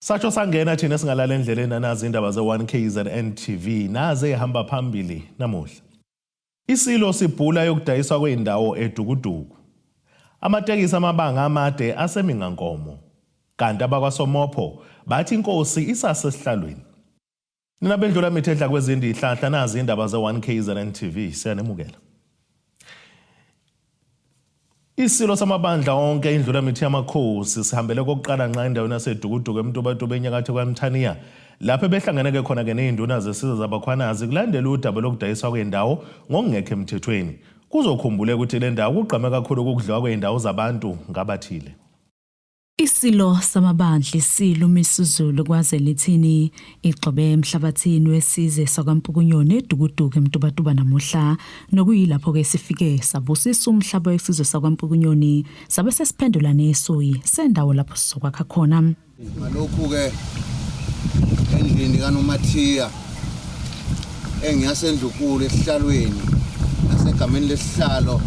Satsho sangena thina singalala endleleni anazi indaba ze-1 KZN TV naze ehamba phambili namuhla. Isilo sibhula yokudayiswa kwey'ndawo eDukuduku. Amatekisi amabanga amade aseMingankomo. Kanti abakwaSomopho bathi inkosi isasesihlalweni. Nina bendlula mithi edla kwezindi ihlahla nazi indaba ze-1 KZN TV siyanemukela. Isilo samabandla onke indlula mithi yamakhosi sihambele kokuqala nqa endaweni yaseDukuduku eMtubatuba enyakatho kwaMthaniya lapho behlangene-ke khona-ke ney'nduna zesizwe zabakhwanazi kulandela udaba lokudayiswa kwendawo ngokungekho emthethweni. Kuzokhumbuleka ukuthi le ndawo kugqame kakhulu ukudliwa kwey'ndawo zabantu ngabathile. Isilo samabandla isilo uMisuzulu kwaZelithini igxobe emhlabathini wesizwe sakwaMpukunyoni eDukuduku eMtubatuba namuhla nokuyilapho-ke sifike sabusisa umhlaba wesizwe sakwaMpukunyoni sabe sesiphendula nesoyi sendawo lapho sizokwakha khona. Ngalokhu-ke endlini kaNomathiya engiyasendlukulu esihlalweni nasegameni lesihlalo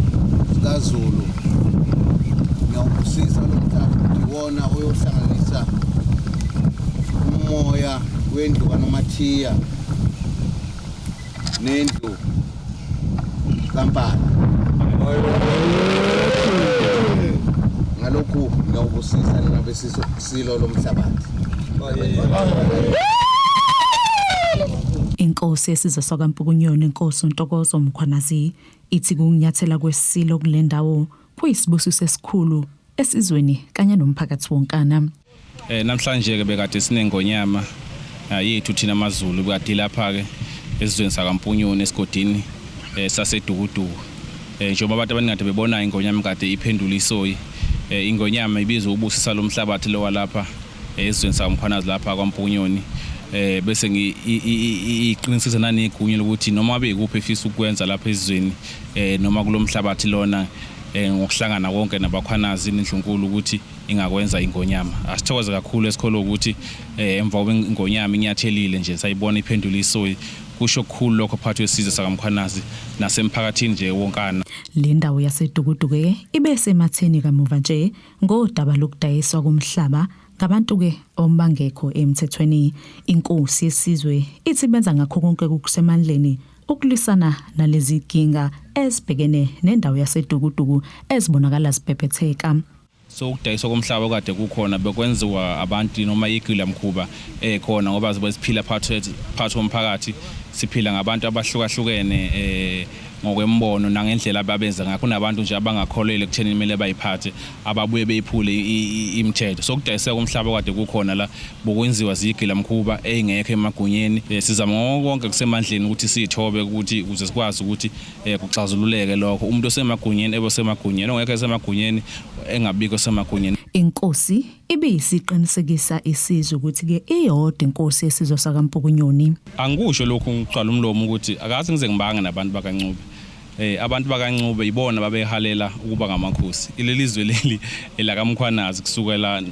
sikaZulu ngiyawubusisa lo mhlaba ukuthi iwona oyohlanganisa umoya wendlu kaNomathiya nendlu kaMpala. Ngalokhu ngiyawubusisa nina besilo lomhlabathi. Inkosi yesizwe sakwaMpukunyoni inkosi uNtokozo Mkhwanazi ithi kunyathela kwesilo kule ndawo kuyisibusiso esikhulu esizweni kanye nomphakathi wonkana. Namhlanje ke bekade sinengonyama yethu thina amaZulu kade lapha ke esizweni sakaMpunyoni esigodini saseDukuduku. Njengoba abantu abaningi kade bebona ingonyama kade iphendula isoyi. Ingonyama ibizwa ubusisa lomhlabathi lo walapha esizweni sakaMkhwanazi lapha kwaMpunyoni. Bese ngiqinisisa nanigunya lokuthi noma bekuphi efisa ukwenza lapha esizweni noma kulomhlabathi lona ngokuhlangana konke nabakhwanazi nendlunkulu ukuthi ingakwenza ingonyama. Asithokoze kakhulu esikholwa ukuthi emva kokuba ingonyama inyathelile nje sayibona iphendula isoyi kusho kukhulu lokho phakathi kwesizwe sakaMkhwanazi nasemphakathini nje wonkana. Le ndawo yaseDukuduku-ke ibe sematheni kamuva nje ngodaba lokudayiswa komhlaba ngabantu-ke obangekho emthethweni. Inkosi yesizwe ithi benza ngakho konke okusemandleni ukulwisana nalezi ginga ezibhekene nendawo yaseDukuduku ezibonakala zibhebhetheka. So ukudayiswa komhlaba okade kukhona bekwenziwa abantu noma igilamkhuba ekhona ngoba zibe siphila phakathi phakathi komphakathi siphila ngabantu abahlukahlukene ngokwembono nangendlela ababenza ngakho. Kunabantu nje abangakholelwa ekutheni kumele bayiphathe ababuye beyiphule imithetho. So ukudayiseka komhlaba okade kukhona la bokwenziwa zigilamkhuba ey'ngekho emagunyeni. Sizama ngoko konke kusemandleni ukuthi siyithobe ukuthi ukuze sikwazi ukuthi kuxazululeke lokho. Umuntu osemagunyeni ebe osemagunyeni, ongekho esemagunyeni engabikho esemagunyeni. Inkosi ibisiqinisekisa isizwe ukuthi-ke iyodwa inkosi yesizwe sakaMpukunyoni. Angikusho lokhu ngigcwala umlomo ukuthi akaze ngize ngibange nabantu bakaNcube. Abantu bakaNcube ibona babehalela ukuba ngamakhosi. Ileli zwe leli elakaMkhwanazi kusukela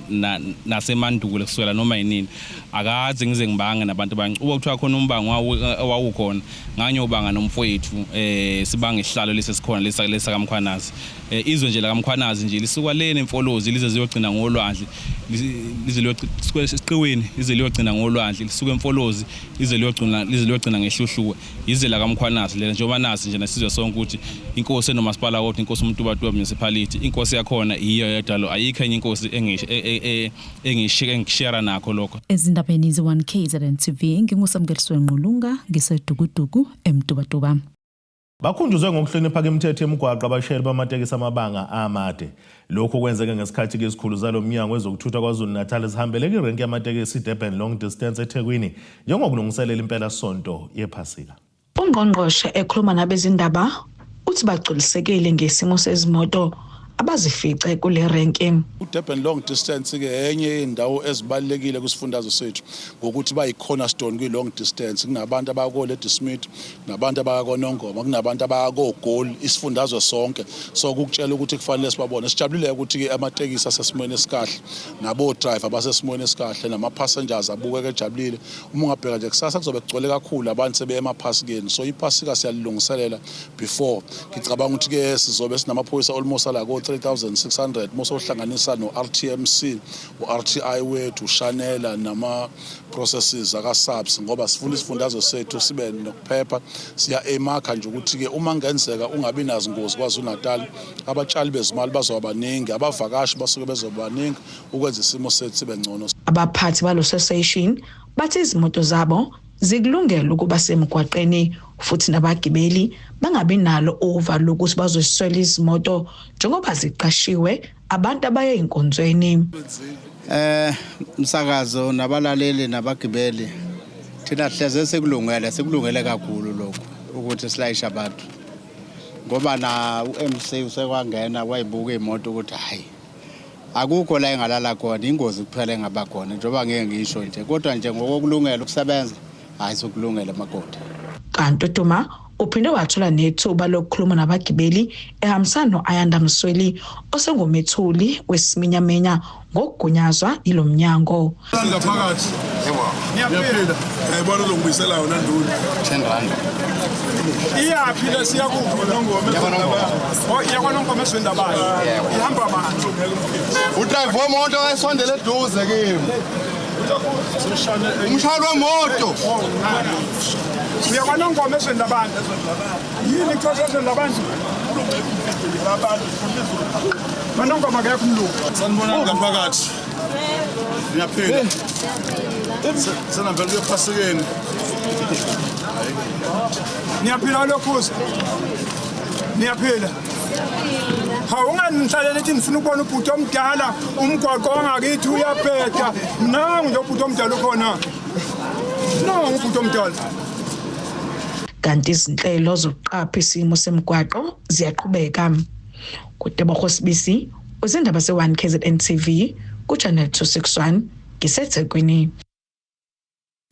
nasemandulo kusukela noma yinini. Akaze ngize ngibange nabantu bakaNcube. Uma kuthiwa khona umbango owawukhona ngangiyobanga nomfowethu sibanga isihlalo lesi esikhona lesi lesi sakaMkhwanazi. Izwe nje lakaMkhwanazi nje lisuka lena eMfolozi lize ziyogcina ngolwandle lize liyogcina esiqiwini lize liyogcina ngolwandle lisuka eMfolozi lize liyogcina ngeHluhluwe. Yize lakaMkhwanazi lena njengoba nazi nje nesizwe sonke ukuthi inkosi enomasipala wodwa inkosi uMtubatuba municipality inkosi yakhona yiyo yodwa lo ayikho enye inkosi engishare nakho lokho. Ezindabeni ze-1 KZN TV nginguSamkelisiwe Ngqulunga ngiseDukuduku eMtubatuba. Bakhunjuzwe ngokuhlonipha imithetho yemigwaqo abashayeli bamatekisi amabanga amade. Lokhu kwenzeke ngesikhathi-ke izikhulu zalo mnyango wezokuthutha KwaZulu-Natal zihambele kwirenki yamatekisi iDurban Long Distance eThekwini njengokulungiselela impelasonto yephasika. Ungqongqoshe ekhuluma nabezindaba uthi bagculisekile ngesimo sezimoto abazifice kule renki. uDurban Long Distance ke enye yendawo ezibalulekile kwisifundazwe sethu ngokuthi bayi-cornerstone kwi-long distance. Kunabantu abako-Ladysmith, kunabantu abakoNongoma, kunabantu abakogoli isifundazwe sonke. So kukutshela ukuthi kufanele sibabone. Sijabulile ukuthi-ke amatekisi asesimweni esikahle nabo-driver basesimweni esikahle nama-passengers abukeka ejabulile. Uma ungabheka nje kusasa kuzobe kugcwele kakhulu abantu sebeye emaphasikeni. So iphasika siyalilungiselela before. Ngicabanga ukuthi-ke sizobe sinamaphoyisa almost ala ko 3600 mosohlanganisa no-RTMC, u-RTI wethu, ushanela nama processes aka-SAPS, ngoba sifuna isifundazwe sethu sibe nokuphepha. Siya emakha nje ukuthi-ke uma kungenzeka ungabi nazo ingozi KwaZulu-Natal, abatshali bezimali bazoba baningi, abavakashi basuke bezoba baningi, ukwenza isimo sethu sibe ngcono. Abaphathi balo station bathi izimoto zabo zikulungela ukuba semgwaqeni futhi nabagibeli bangabi nalo uvalo lokuthi bazoswela izimoto njengoba ziqashiwe abantu abaye enkonzweni. Msakazo nabalaleli nabagibeli, thina hleze sekulungele, sekulungele kakhulu lokhu ukuthi silayishe abantu, ngoba na uMC usekwangena wayibuka imoto ukuthi hayi, akukho la engalala khona, ingozi kuphela engaba khona, njengoba ngeke ngisho nje, kodwa nje ngokokulungela ukusebenza, hayi, sokulungela makoti. Kanti uDuma uphinde wathola nethuba lokukhuluma nabagibeli ehambisana no-Ayanda Msweli osengumethuli wesiminyaminya ngokugunyazwa yilo mnyango. Ngaphakathi. Ngiyaphila. Ngiyayibona uzongibuyisela yona, nduna. 10 rand. Iyaphi le, siya kuphi? Oh, iya kwaNongoma ezweni labantu. Ihamba abantu. Udrive wemoto ayisondele eduze kimi. Umshayeli wemoto. Uya kwaNongoma ezweni labantu. Yini inhloso ezweni labantu? KwaNongoma akekho umlungu. Sanibonani ngaphakathi. Ngiyaphila. Senambela kuye phasikeni. Niyaphila lokhuza. Niyaphila. Hawu, unganihlale nithi ngifuna ukubona ubhuti omdala, umgwaqo wangakithi uyabheda. Nangu nje ubhuti omdala ukhona. Nangu ubhuti omdala. Kanti izinhlelo zokuqapha isimo semigwaqo ziyaqhubeka. KuTebogo Sibisi, uzindaba ze-1 KZN TV ku-Channel 261, ngiseThekwini.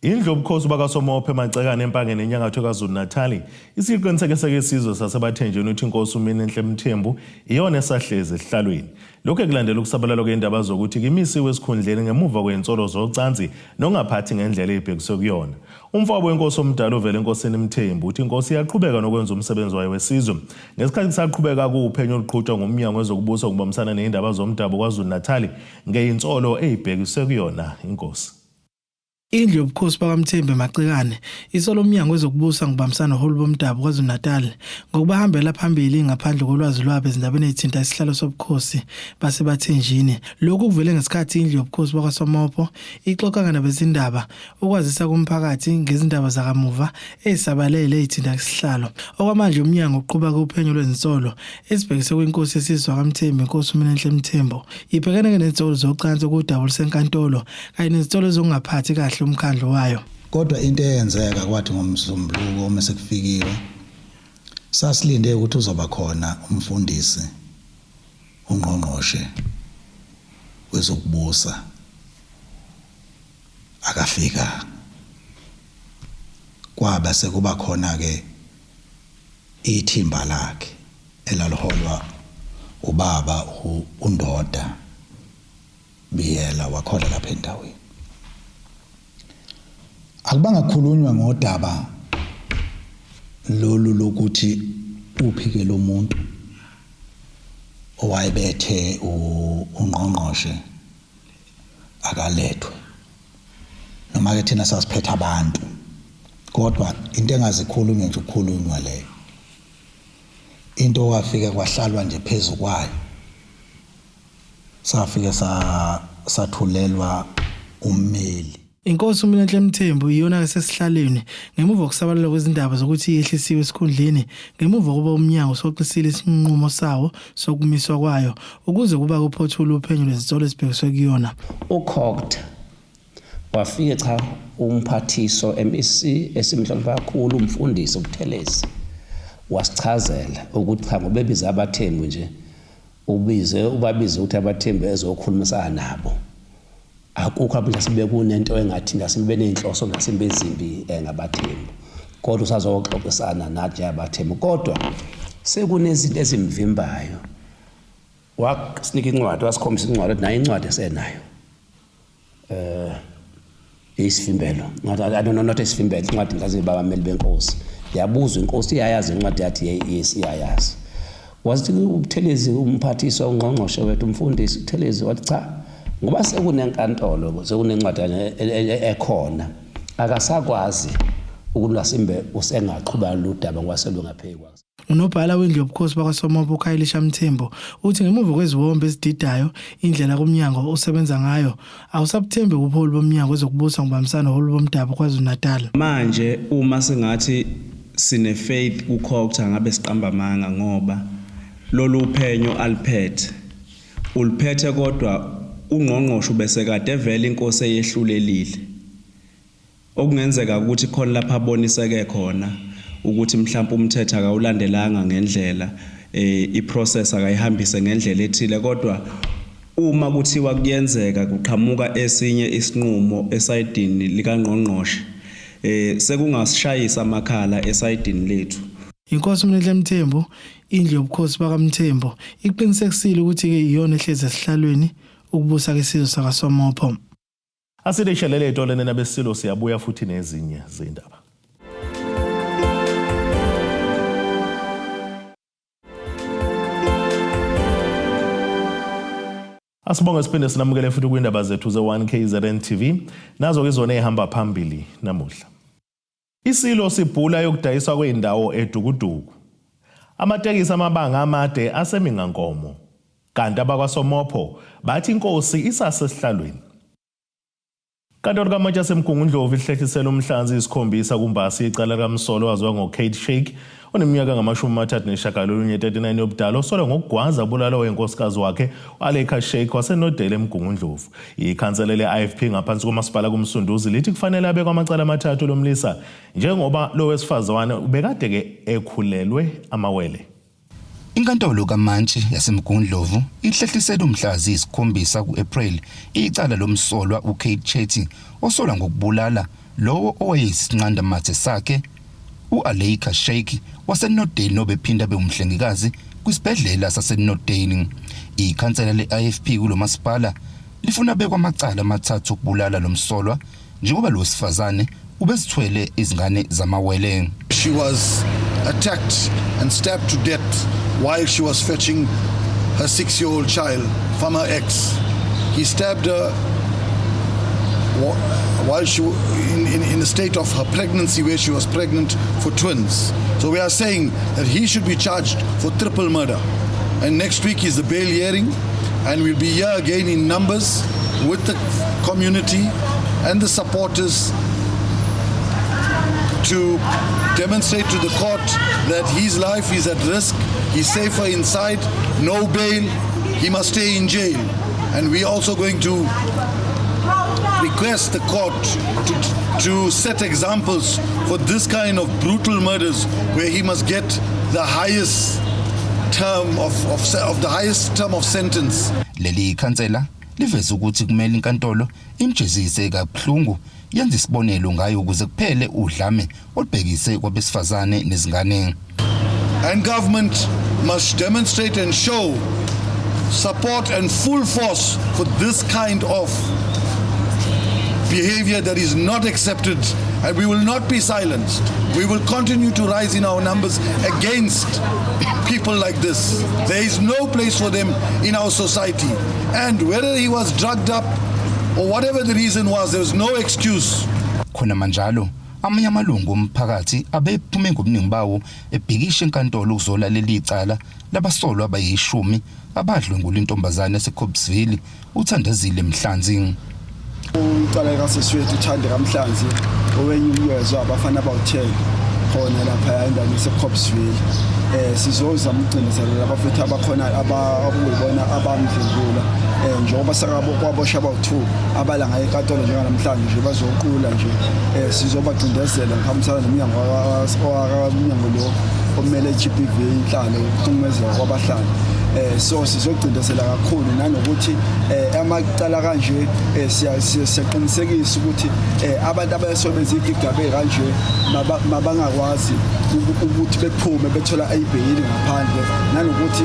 Indlu yobukhosi bakaSomophe eMacekane eMpangeni enyakatho KwaZulu-Natali isiqinisekise isizwe saseBathenjini ukuthi inkosi uMinenhle Mthembu iyona esahlezi esihlalweni. Lokhu kulandela ukusabalala kwendaba zokuthi kimisiwe esikhundleni ngemuva kwezinsolo zocansi nokungaphathi ngendlela ebhekiswe kuyona. Umfowabo wenkosi omdala uvele enkosini Mthembu uthi inkosi iyaqhubeka nokwenza umsebenzi wayo wesizwe. Ngesikhathi kusaqhubeka kuwuphenyo oluqhutshwa ngumnyango wezokubusa ngokubambisana nezindaba zomdabu KwaZulu-Natali ngeyinsolo eyibhekiswe kuyona inkosi. Indlu yobukhosi bakaMthembu eMacekane isola umnyango wezokubusa ngokubambisana noholi bomdabu KwaZulu-Natal ngokubahambela phambili ngaphandle kolwazi lwabo ezindabeni ezithinta isihlalo sobukhosi baseBathenjini. Lokhu kuvele ngesikhathi indlu yobukhosi bakwaSomopho ixoxa nabezindaba ukwazisa kumphakathi ngezindaba zakamuva ezisabalele ezithinta isihlalo. Okwamanje umnyango uqhuba uphenyo lwezinsolo ezibhekiswe kwinkosi yesizwe kaMthembu, inkosi uMinenhle Mthembu. Ibhekene nezinsolo zocansi okudaba olusenkantolo kanye nezinsolo zokungaphathi kahle umkhandlu wayo. Kodwa into eyenzeka, kwathi ngoMsombuluko uma sekufikiwe, sasilinde ukuthi uzoba khona umfundisi, ungqongqoshe wezokubusa, akafika. Kwaba sekuba khona ke ithimba lakhe elaliholwa ubaba uNdoda Biyela, wakhona lapha endaweni. Akubanga kukhulunywa ngodaba lolu lokuthi uphi ke lo muntu owayebethe ungqongqoshe, akalethwe, noma ke thina sasiphethe abantu, kodwa into engazikhulunywa nje ukukhulunywa leyo into. Wafika kwahlalwa nje phezu kwayo, safike sathulelwa ummeli. Inkosi uMinenhle Mthembu iyona esesihlalweni ngemuva kokusabalala kwezindaba zokuthi yehlisiwe esikhundleni ngemuva kokuba umnyango usoqisile isinqumo sawo sokumiswa kwayo ukuze kuba kuphothulwe uphenyo lwezinsolo ezibhekiswe kuyona. UCogta wafike, cha, umphathiso MEC esimhlonipha kakhulu, umfundisi uButhelezi, wasichazela ukuthi cha, ngoba ebiza abathembu nje, ubize ubabize ukuthi abathembu ezokhulumisana nabo, akukho mhlawumbe kunento engathi mhlawumbe beney'nhloso mhlawumbe ezimbi ngabathembu, kodwa usazoxoxisana nathi njengabathembu, kodwa sekunezinto ezimvimbayo. Wasinika incwadi, wasikhombisa incwadi, wathi nayo incwadi esenayo isivimbelo, not, I don't know, not isivimbelo, incwadi mhlawumbe babameli benkosi. Yabuzwa inkosi, iyayazi incwadi? Yathi yes, iyayazi. Wathi uButhelezi umphathiswa ungqongqoshe wethu umfundisi uButhelezi wathi cha ngoba sekunenkantolo sekunencwadi ekhona akasakwazi ukunwasimbe usengaqhuba ludaba ngoba selungaphekwa. Unobhala wendlu yobukhosi bakwaSomopho uKhayilisha Mthembu uthi ngemuva kweziwombe ezididayo indlela kumnyango osebenza ngayo awusabuthembi ubuholi bomnyango wezokubusa ngobambisana noholi bomdabu KwaZulu-Natal. Manje uma singathi sine faith ku Cogta ngabe siqamba amanga ngoba lolu phenyo aluphethe uluphethe kodwa ungqongqoshe ubesekade vele inkosi eyehlulelile okungenzeka ukuthi khona lapha aboniseke khona ukuthi mhlawumbe umthetho akawulandelanga ngendlela eh iprocess akayihambise ngendlela ethile kodwa uma kuthiwa kuyenzeka kuqhamuka esinye isinqumo esayidini likangqongqoshe eh sekungasishayisa amakhala esayidini lethu. Inkosi uMnenhle Mthembu, indlu yobukhosi bakaMthembu, iqinisekisile ukuthi-ke iyona ehlezi esihlalweni ukubusa kesizwe sakaSomopho. Aside shelele etolene nabesilo siyabuya futhi nezinye zindaba. Asibonge siphinde sinamukele futhi kwindaba zethu ze-1 KZN TV. Nazo ke zona ezihamba phambili namuhla. Isilo sibhula yokudayiswa kweindawo eDukuduku. Amatekisi amabanga amade aseMingankomo. Kanti abakwaSomopho bathi inkosi isasesihlalweni. Inkantolo kaMantshi yaseMgungundlovu ihlehlisele umhlanzi isikhombisa kuMbasa icala likamsolwa owaziwa ngoKate Sheik oneminyaka engama-39 39 yobudala osolwa ngokugwaza abulala owayenkosikazi wakhe u-Aleika Sheik waseNodele eMgungundlovu. Ikhansela le-IFP ngaphansi komasipala kuMsunduzi lithi kufanele abekwe amacala amathathu lo mlisa njengoba lo wesifazane ubekade-ke ekhulelwe amawele. Inkantolo kaMantshi yaseMgungundlovu ihlehlisele umhla ziyisikhombisa ku-Ephreli icala lomsolwa uKate Chetty osolwa ngokubulala lowo owayeyisinqandamathe sakhe u-Aleika Sheikh waseNordale nobephinda abe umhlengikazi kwisibhedlela saseNordale. Ikhansela le-IFP kulo masipala lifuna abekwe amacala amathathu okubulala lo msolwa njengoba lo wesifazane ubezithwele izingane zamawele. She was attacked and stabbed to death while she was fetching her 6-year-old child from her ex. He stabbed her while she in, in, in a state of her pregnancy where she was pregnant for twins. So we are saying that he should be charged for triple murder. And next week is the bail hearing and we'll be here again in numbers with the community and the supporters to demonstrate to the court that his life is at risk, he's safer inside, no bail, he must stay in jail. And we're also going to request the court to, to set examples for this kind of brutal murders where he must get the highest term of, of, of the highest term of sentence. Leli khansela liveze ukuthi kumele inkantolo imjezise kabuhlungu yenze isibonelo ngayo ukuze kuphele udlame olubhekise kwabesifazane nezingane. And government must demonstrate and show support and full force for this kind of behavior that is not accepted and we will not be silenced. We will continue to rise in our numbers against people like this. There is no place for them in our society. And whether he was drugged up or whatever the reason was, there was no excuse. Khona manjalo amanye amalungu omphakathi abephume ngobuningi bawo ebhikisha enkantolo ukuzolalela icala labasolwa abayishumi abadlwengula intombazane yaseCopesville uThandazile Mhlanzi. Icala likasisi wethu uThandeka Mhlanzi owenyunyezwa abafana abawu-10 khona lapha endaweni yaseCopesville. Eh sizozama ukucindezela labafethu abakhona abakuyibona abamdlwengula eh njengoba sakabo kwaboshwa abawu-2 abala ngayo enkantolo njenganamhlanje nje bazoqula nje eh sizobacindezela ngihambisana nomnyango wakamnyango lo omele i-GBV inhlalo ukuhlukumezeka kwabahlali eh so sizocindezela kakhulu nanokuthi eh amacala kanje eh, siyaqinisekisa ukuthi eh abantu abasebenza igigaba kanje mabangakwazi ukuthi bephume bethola ibheyili ngaphandle nanokuthi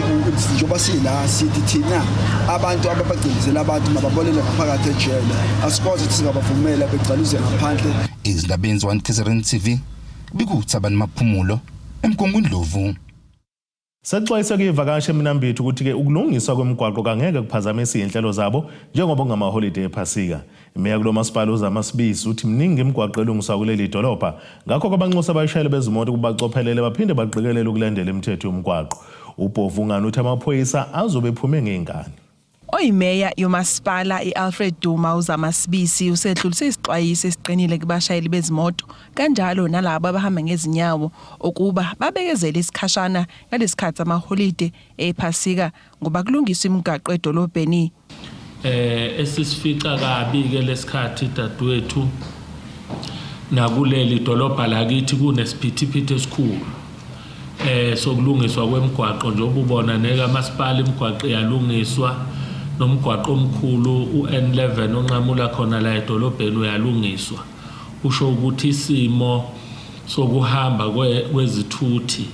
njengoba sila sithi thina abantu ababacindezela abantu mababolele ngaphakathi ejele asikwazi ukuthi singabavumela begcaluze ngaphandle. Izindabeni ze-1 KZN TV bikuThabani Maphumulo eMgungundlovu. Sekuxwayiswe kuyivakashi eMnambithi ukuthi-ke ukulungiswa kwemigwaqo kangeke kuphazamise izinhlelo zabo njengoba kungamaholide ePhasika. Imeya kulo masipala uZama Sibisi uthi miningi imigwaqo elungiswa kuleli dolobha ngakho kwabanxusa abashayeli bezimoto ukuba bacophelele baphinde baqikelele ukulandela imithetho yomgwaqo. UBhovungane uthi amaphoyisa azobe ephume ngey'nkani. Oyimeya yomasipala i-Alfred Duma uZama Sibisi usedlulise isixwayiso esiqinile kubashayeli bezimoto kanjalo nalabo abahamba ngezinyawo ukuba babekezele isikhashana ngalesikhathi samaholide ePhasika ngoba kulungiswa imigaqo edolobheni. Eh esisifica kabi ke lesikhathi dadewethu nakuleli dolobha lakithi kunesiphithiphithi esikhulu. eh sokulungiswa kwemigwaqo njengoba ubona neka masipala imigwaqo iyalungiswa nomgwaqo omkhulu uN11 onqamula khona la edolobheni uyalungiswa usho ukuthi isimo sokuhamba kwezithuthi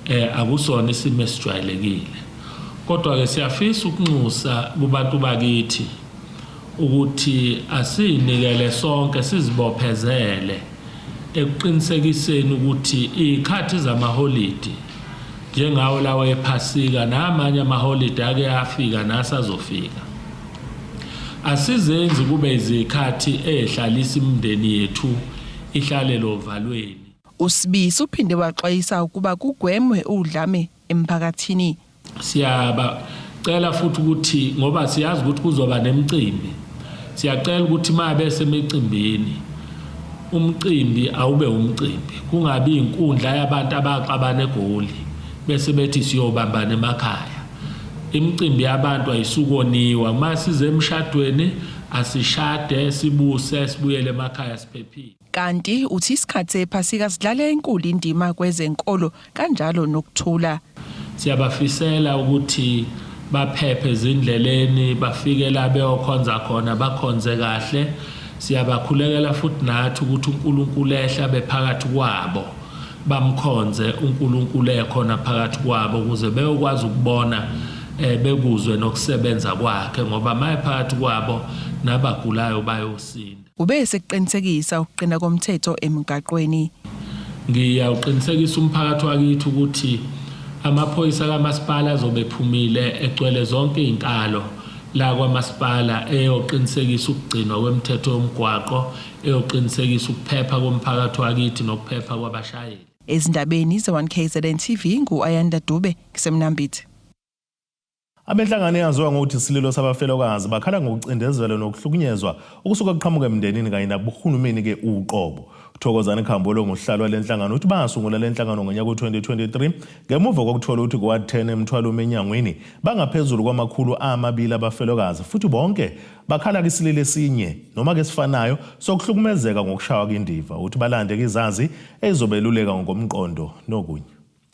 eh akusona isimo esijwayelekile kodwa ke siyafisa ukunxusa kubantu bakithi ukuthi asinikele sonke sizibophezele ekuqinisekiseni ukuthi izikhathi zamaholidi njengawo lawa ephasika namanye amaholidi ake afika nasazofika asizenzi kube izikhathi ezihlalisa imindeni yethu ihlale lovalweni. USibisi uphinde waxwayisa ukuba kugwemwe udlame emphakathini. Siyabacela futhi ukuthi ngoba siyazi ukuthi kuzoba nemicimbi, siyacela ukuthi uma besemicimbini umcimbi awube umcimbi, kungabi inkundla yabantu abaxabana eGoli bese bethi siyobambana emakhaya. Imicimbi yabantu ayisukoniwa, uma size emshadweni asishade sibuse sibuyele emakhaya siphephile. Kanti uthi isikhathi sePhasika sidlala enkulu indima kwezenkolo kanjalo nokuthula. Siyabafisela ukuthi baphephe ezindleleni bafike la beyokhonza khona bakhonze kahle. Siyabakhulekela futhi nathi ukuthi uNkulunkulu ehle abe phakathi kwabo bamkhonze uNkulunkulu ekhona phakathi kwabo ukuze beyokwazi ukubona eh, bekuzwe nokusebenza kwakhe ngoba maye phakathi kwabo nabagulayo bayosinda. Ube esekuqinisekisa ukuqina komthetho emigaqweni. Ngiyawuqinisekisa umphakathi wakithi ukuthi amaphoyisa kamasipala azobe ephumile egcwele zonke izinkalo la kwamasipala eyoqinisekisa ukugcinwa kwemithetho yomgwaqo, eyoqinisekisa ukuphepha komphakathi wakithi nokuphepha kwabashayeli. Ezindabeni ze-1KZN TV ngu-Ayanda Dube ngiseMnambithi. Abenhlangano eyaziwa ngokuthi isililo sabafelokazi bakhala ngokucindezelwa nokuhlukunyezwa okusuka kuqhamuka emndenini kanye nakuhulumeni ke uqobo. Thokozani Khambule ongusihlalo wale nhlangano uthi basungula le nhlangano ngonyaka u-2023 ngemuva kokuthola ukuthi kuward 10 eMthwalume eNyangwini bangaphezulu kwama-200 abafelokazi futhi bonke bakhala kisililo esinye noma ke esifanayo sokuhlukumezeka ngokushawa kwindiva. Uthi balande izazi ezizobeluleka ngokomqondo nokunye.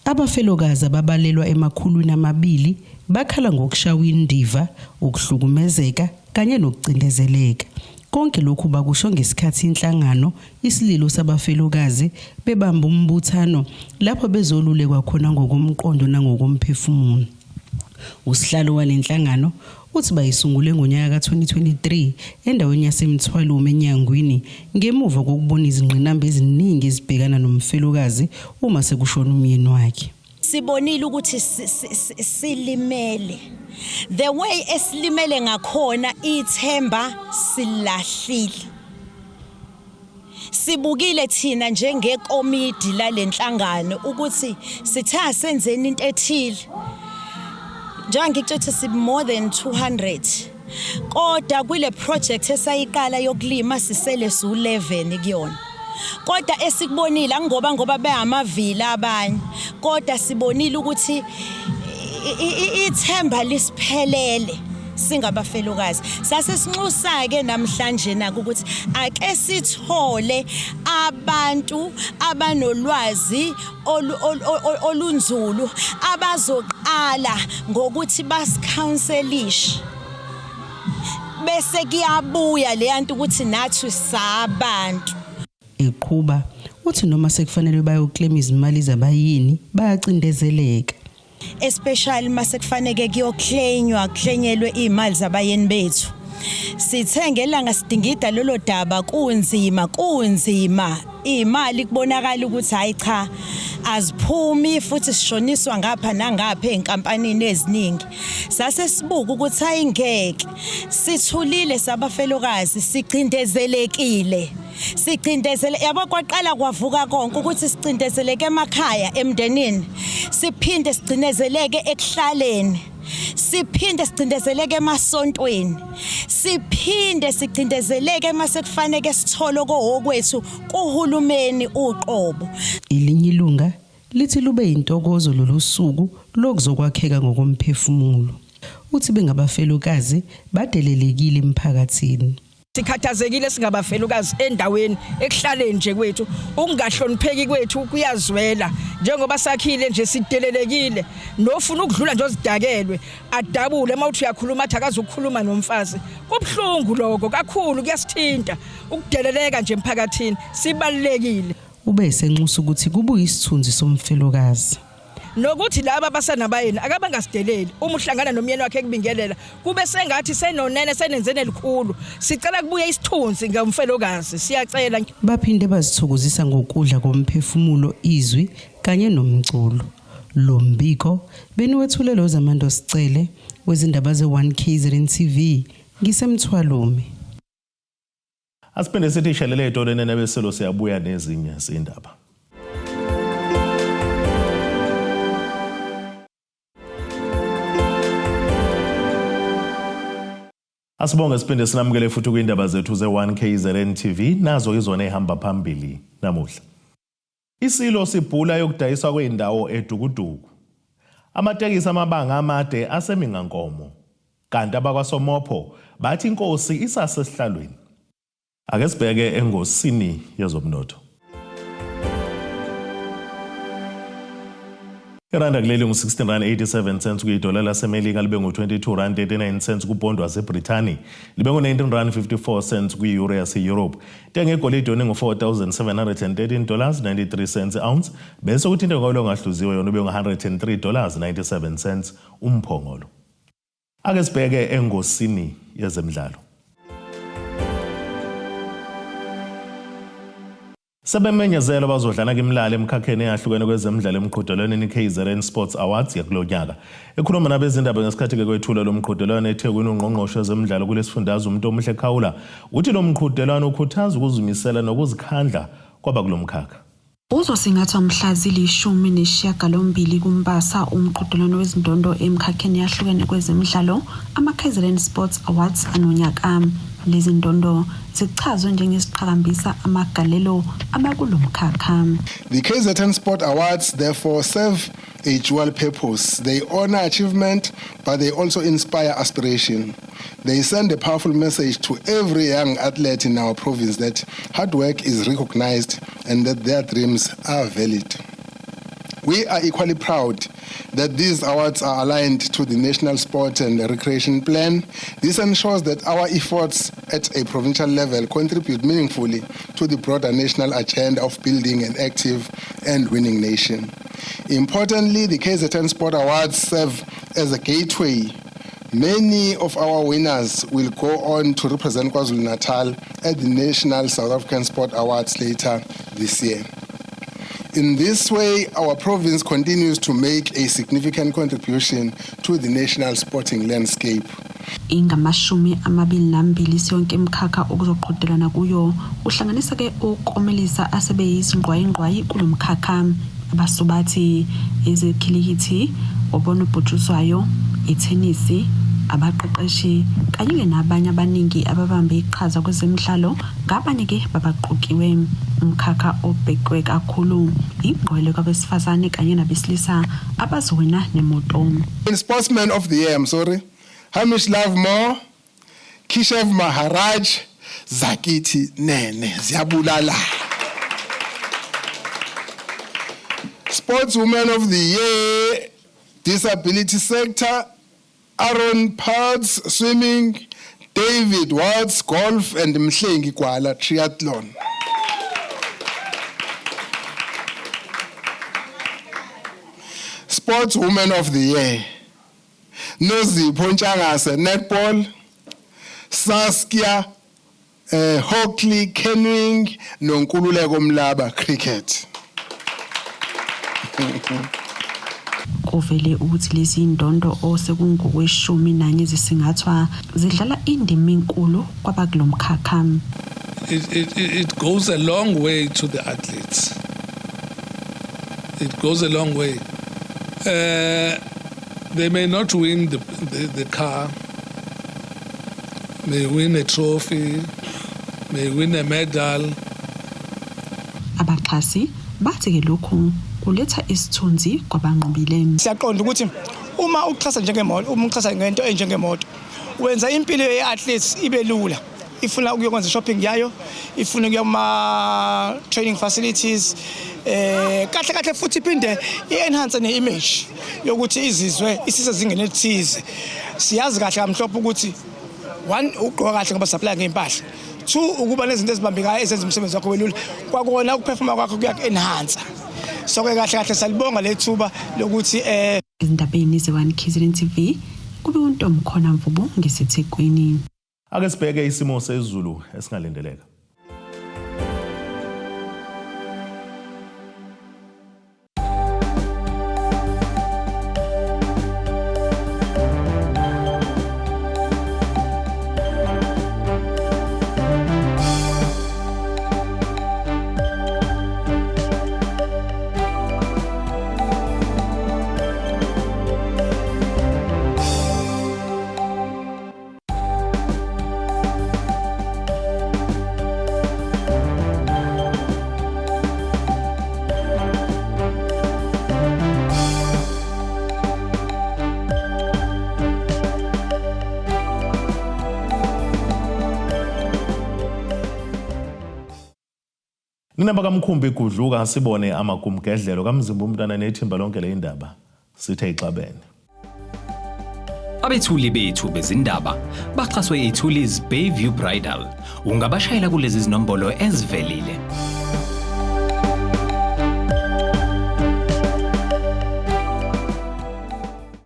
Abafelokazi ababalelwa ema-200 bakhala ngokushawa indiva, ukuhlukumezeka kanye nokucindezeleka. Konke lokhu bakusho ngesikhathi inhlangano Isililo Sabafelokazi bebamba umbuthano lapho bezolulekwa khona ngokomqondo nangokomphefumulo. Usihlalo wale nhlangano uthi bayisungule ngonyaka ka-2023 endaweni yaseMthwalume eNyangwini ngemuva kokubona izingqinamba eziningi ezibhekana nomfelokazi uma sekushona umyeni wakhe. Sibonile ukuthi silimele. The way esilimele ngakhona ithemba silahlile. Sibukile thina njengekomidi lalenhlangano ukuthi sithe asenzeni into ethile. Njengoba ngikutshe si more than 200. Kodwa kule project esayiqala yokulima sisele su-11 kuyona. Kodwa esikubonile angoba ngoba behamavila abanye kodwa sibonile ukuthi ithemba lisiphelele singabafelokazi. Sase sinxusa-ke namhlanje nako ukuthi ake sithole abantu abanolwazi olunzulu abazoqala ngokuthi basicounselishe bese kuyabuya leyanto ukuthi nathi sabantu. Eqhuba uthi noma sekufanele bayoklema izimali zabayini bayacindezeleka. Especially mase kufaneke kuyoclainywa kuhlenyelwe imali zabayeni bethu. Sithe ngelanga sidingida lolo daba kunzima kunzima imali kubonakala ukuthi hayi cha Aziphumi futhi sishoniswa ngapha nangapha ezinkampanini eziningi. Sase sibuka ukuthi ayingeke sithulile sabafelokazi sicindezelekile. Sicindezele yabo kwaqala kwavuka konke ukuthi sicindezeleke emakhaya emndenini siphinde sigcinezeleke ekuhlaleni siphinde sicindezeleke emasontweni siphinde sicindezeleke mase kufanele sithole okowokwethu kuhulumeni uqobo. Elinye ilunga lithi lube yintokozo lolu suku lokuzokwakheka ngokomphefumulo. Uthi bengabafelokazi badelelekile emphakathini. Sikhathazekile singabafelukazi endaweni ekuhlaleni nje kwethu ukungahlonipheki kwethu kuyazwela njengoba sakhile nje sidelelekile nofuna ukudlula nje ozidakelwe adabule uma uthi uyakhuluma athi akazukukhuluma nomfazi kubuhlungu lokho kakhulu kuyasithinta ukudeleleka nje emphakathini sibalulekile. Ube esenxusa ukuthi kubuye isithunzi somfelokazi. Nokuthi laba abasanabayeni akabangasideleli uma uhlangana nomyeni wakhe ekubingelela kube sengathi senonene senenzene elikhulu sicela kubuye isithunzi ngomfelokazi siyacela. Baphinde bazithokozisa ngokudla komphefumulo izwi kanye nomculo. Lo mbiko beniwethulelwa uZamando Sicele wezindaba ze-1 KZN TV ngiseMthwalume. Asiphinde sithi shelele etoleni nebeselo siyabuya nezinye izindaba. Asibonge siphinde sinamukele futhi kwindaba zethu ze-1 KZN TV nazo izona ehamba phambili namuhla. Isilo sibhula yokudayiswa kwendawo eDukuduku. Amatekisi amabanga amade aseMingankomo. Kanti abakwaSomopho bathi inkosi isasesihlalweni. Ake sibheke engosini yezomnotho. Iranda kuleli ngu-16 rand 87 cents kuyidola laseMelika libe ngu-22 rand 39 cents kubhondi waseBrithani libe ngu-19 rand 54 cents kwi-euro yase-Europe. Intengo yegolide yona ingu-4,713 dollars 93 cents ounce bese kuthi intengo kawolo ongahluziwe yona ube ngu-103 dollars 97 cents umphongolo. Ake sibheke engosini yezemidlalo. Sebemenyezelwe abazodlala kimlala emikhakheni eyahlukene kwezemidlalo emqhudelwaneni iKZN Sports Awards yakulo nyaka. Ekhuluma nabezindaba ngesikhathi-ke kwethulwa lo mqhudelwano eThekwini ungqongqoshe wezemidlalo kulesifundazwe uMntomuhle Khawula uthi lo mqhudelwano ukhuthaza ukuzimisela nokuzikhandla kwabakulo mkhakha. Uzosingathwa mhla zili-18 kuMbasa umqhudelwano wezindondo emikhakheni eyahlukene kwezemidlalo ama-KZN Sports Awards anonyaka. Lezi ndondo zichazwe njengeziqhakambisa amagalelo abakulo mkhakha. The KZN Sport Awards therefore serve a dual purpose. They honor achievement, but they also inspire aspiration. They send a powerful message to every young athlete in our province that hard work is recognized and that their dreams are valid. We are equally proud that these awards are aligned to the National Sport and Recreation Plan. This ensures that our efforts at a provincial level contribute meaningfully to the broader national agenda of building an active and winning nation. Importantly, the KZN Sport Awards serve as a gateway. Many of our winners will go on to represent KwaZulu-Natal at the National South African Sport Awards later this year. In this way, our province continues to make a significant contribution to the national sporting landscape. Ingamashumi amabili nambili isiyonke imikhakha okuzoqhudelana kuyo uhlanganisa ke ukukomelisa asebeyizingqwayingqwayi kulo mkhakha abasubathi ezekhilikithi obonobhutshuzwayo ithenisi abaqeqeshi kanye-ke nabanye abaningi ababambe iqhaza kwezemidlalo ngabanye-ke babaqokiwe umkhakha obhekwe kakhulu ingqwele kwabesifazane kanye nabesilisa abazowina nemoto. In Sportsman of the Year, I'm sorry, Hamish Lovemore, Kishev Maharaj, Zakithi Nene, ziyabulala. Sportswoman of the Year, Disability Sector, Aaron Pards, Swimming, David Watts, Golf, and Mhlengi Gwala, Triathlon. Sportswoman of the Year, Nozipho Ntshangase, Netball, Saskia Hockley, Canoeing, Nonkululeko Mlaba, Cricket. Kuvele ukuthi lezi ndondo osekungokweshumi nanye zisingathwa zidlala indima enkulu kwabakulomkhakha. It goes a long way to the athletes. It goes a long way. They may not win the car, may win a trophy, may win a medal. Abaxhasi bathi ke lokhu kuletha isithunzi kwabanqobile. Siyaqonda ukuthi uma uxhasa njengemoto, uma uxhasa ngento enjengemoto, wenza impilo ye-athletes ibe lula. Ifuna ukuyokwenza shopping yayo, ifuna ukuya kuma training facilities, kahle kahle futhi iphinde i-enhance ne-image yokuthi izizwe isisezingeni elithize. Siyazi kahle kamhlophe ukuthi one, ugqoka kahle ngoba supply ngempahla, two, ukuba nezinto ezibambekayo ezenza umsebenzi wakho welula, kwakona ukuperforma kwakho kuyaku-enhance. So ke kahle kahle salibonga lethuba lokuthi Ezindabeni ze-1 KZN TV kube uNtomkhona Mvubu ngeseThekwini. Ake sibheke isimo sezulu esingalindeleka. Nina bakamkhumbi gudluka sibone amagumgedlelo kamzimba umntwana nethimba lonke le indaba sithe ixabene. Abethuli bethu bezindaba baxhaswe iThulis Bayview Bridal. Ungabashayela kulezi zinombolo ezivelile.